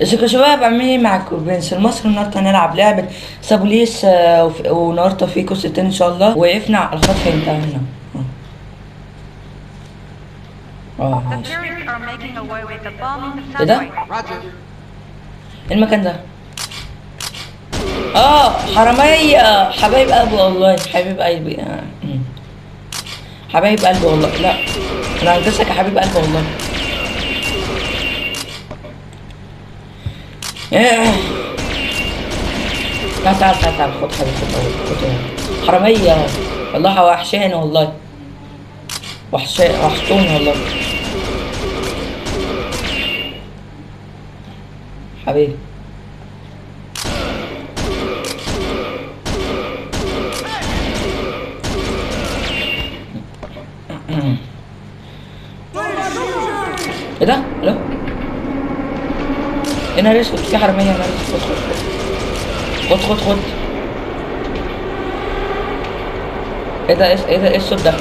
ازيكم يا شباب، عاملين ايه؟ معاكم برنس المصري. النهارده هنلعب لعبة The Police، والنهارده في جزء تاني ان شاء الله. وقفنا على الخط انتهينا. ماشي. ايه ده؟ ايه المكان ده؟ حرامية، حبايب قلبي والله، حبايب قلبي، حبايب قلبي والله. لا انا هنكسك يا حبيب قلبي والله. تعال تعال تعال تعال، خد حبيبي، خد خد. حرامية والله، وحشاني والله، وحشتوني والله حبيبي. ايه ده؟ الو، يا نهار اسود، في حرامية، يا نهار اسود. خد خد خد خد. ايه ده؟ ايه ده؟ ايه الصوت ده؟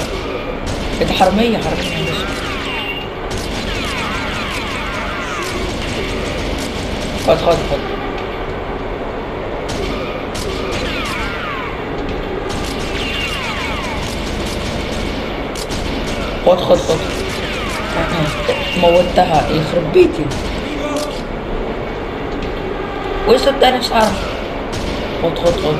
ايه ده؟ حرامية، حرامية. خد خد خد. خد خد خد. موتها، يخرب بيتي. وايه الصوت ده؟ انا مش عارف. خد خد خد.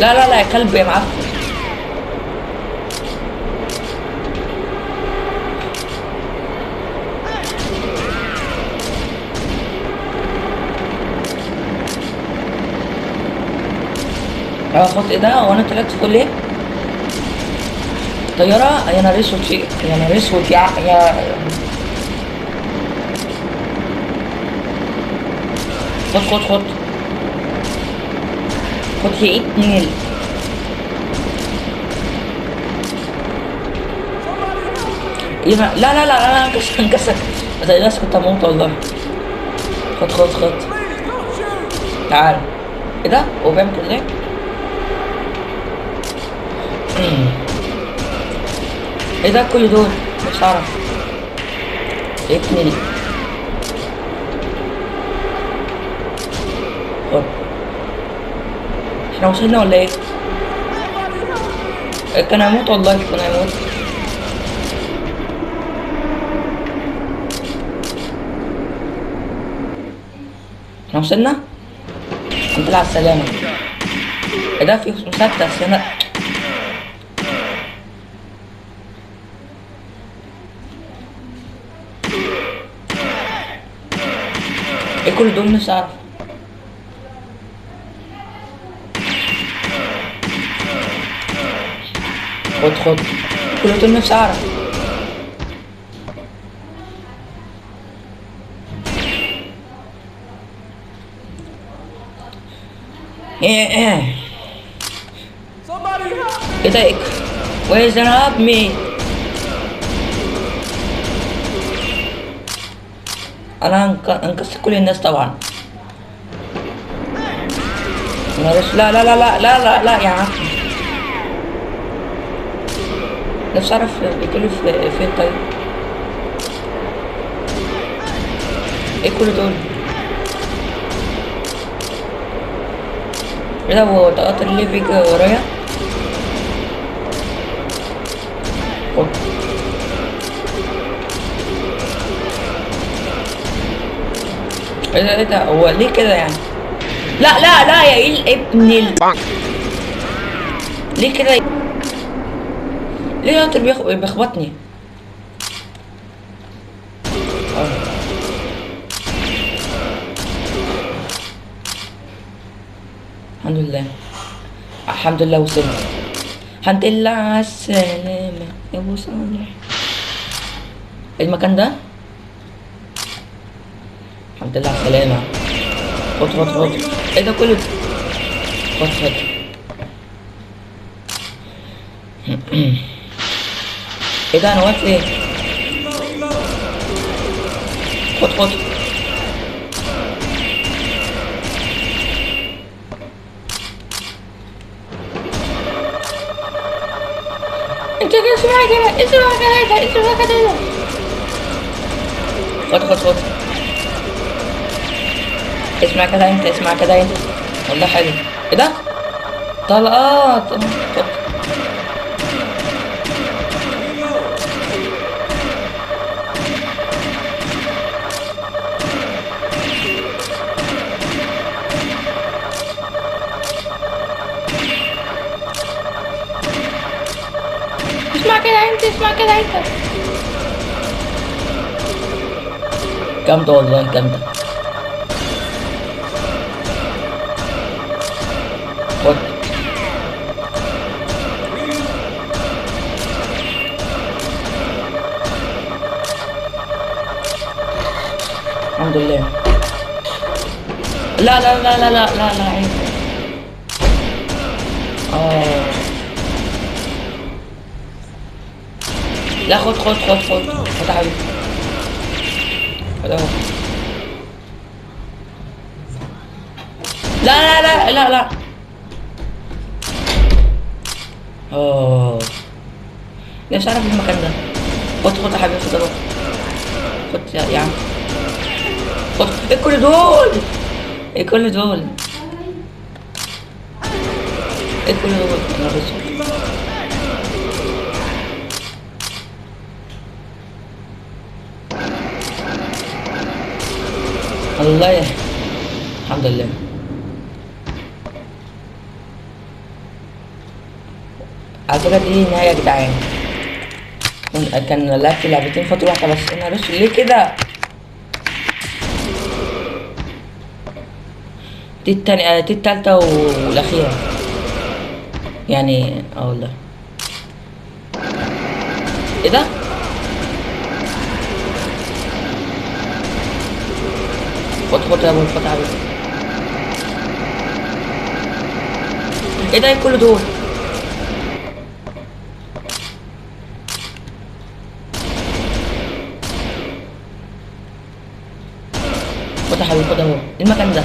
لا لا لا يا كلب يا معفن. خد. ايه ده؟ هو انا طلعت فوق ليه؟ طيارة؟ يا نهار اسود، في يا نهار اسود، يا خد خد خد خد يا ابن لا لا لا لا، انكسر انكسر. ما تقلقش، كنت هموت والله. خد خد خد. تعال. ايه ده؟ هو بيعمل كده ليه؟ ايه ده كل دول؟ مش عارف. ابن خد. احنا وصلنا ولا ايه؟ كان هيموت والله، كان هيموت. احنا وصلنا؟ الحمد لله على السلامة. ايه ده؟ في مسدس هنا. ايه كل دول؟ مش عارف. خد خد. كل دول مش عارف. ايه ايه ده؟ Where's the help me؟ انا انكسر كل الناس طبعا. لا لا لا لا لا لا لا يا عم، نفسي اعرف بيكلوا فين. طيب ايه كل دول؟ ايه ده؟ هو ده قطر ليه بيجي ورايا؟ ايه ده؟ ايه ده؟ هو ليه كده يعني؟ لا لا لا يا ايه ابن ال ليه كده؟ ليه القطر بيخبطني؟ الحمد لله، الحمد لله وصلت. الحمد لله على السلامة يا ابو صالح. المكان ده؟ الحمد لله على السلامة. خد خد خد. ايه ده كله؟ خد خد. ايه ده؟ انا واقف ليه؟ خد خد. انت كده اسمع كده، اسمع كده، اسمع كده. خد خد خد، اسمع كده انت، اسمع كده انت. والله حلو. ايه ده؟ طلقات. خد. اسمع كده انت، اسمع كده انت. جامدة والله، جامدة. خد. الحمد لله. لا لا لا لا لا لا لا، عيب. لا خد خد خد خد خد يا حبيبي، خد اهو. لا لا لا لا لا. نفسي اعرف المكان ده. خد خد يا حبيبي، خد اهو. خد يا عم، خد. ايه كل دول؟ ايه كل دول؟ ايه كل دول؟ انا بس الله. الحمد لله. على فكرة دي نهاية يا جدعان. كان لعبت لعبتين فترة واحدة بس. انا بس ليه كده؟ دي التانية، دي التالتة والأخيرة يعني. والله ايه ده؟ خد خد يا ابو، خد يا حبيبي. ايه ده؟ كل دول؟ خد يا حبيبي، خد اهو. ايه المكان ده؟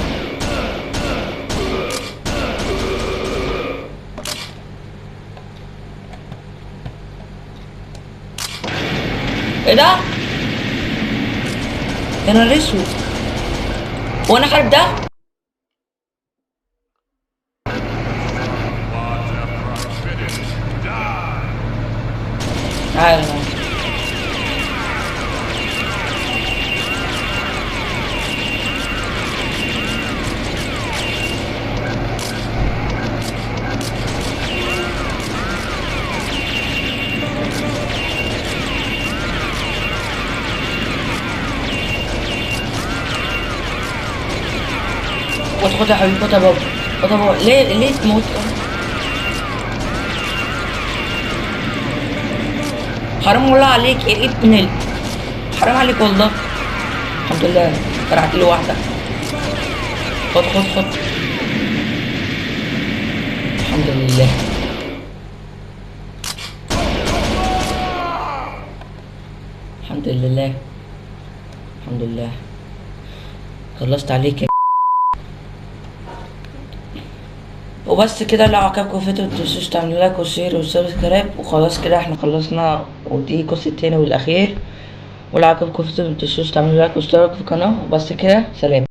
ايه ده؟ يا نهار اسود، وانا حارب ده؟ تعالى. خد خد يا حبيبي، خد يا بابا، خد يا بابا. ليه ليه تموت؟ حرام والله عليك يا ابن حرام عليك والله. الحمد لله فرقعت له واحدة. خد خد خد. الحمد لله. الحمد لله، الحمد لله خلصت عليك يا. وبس كده. لو عجبكم الفيديو متنسوش تعملوا like و share و subscribe. وخلاص كده احنا خلصنا، ودي قصة التاني والاخير. ولو عجبكم الفيديو متنسوش تعملوا like واشتراك في القناة. وبس كده، سلام.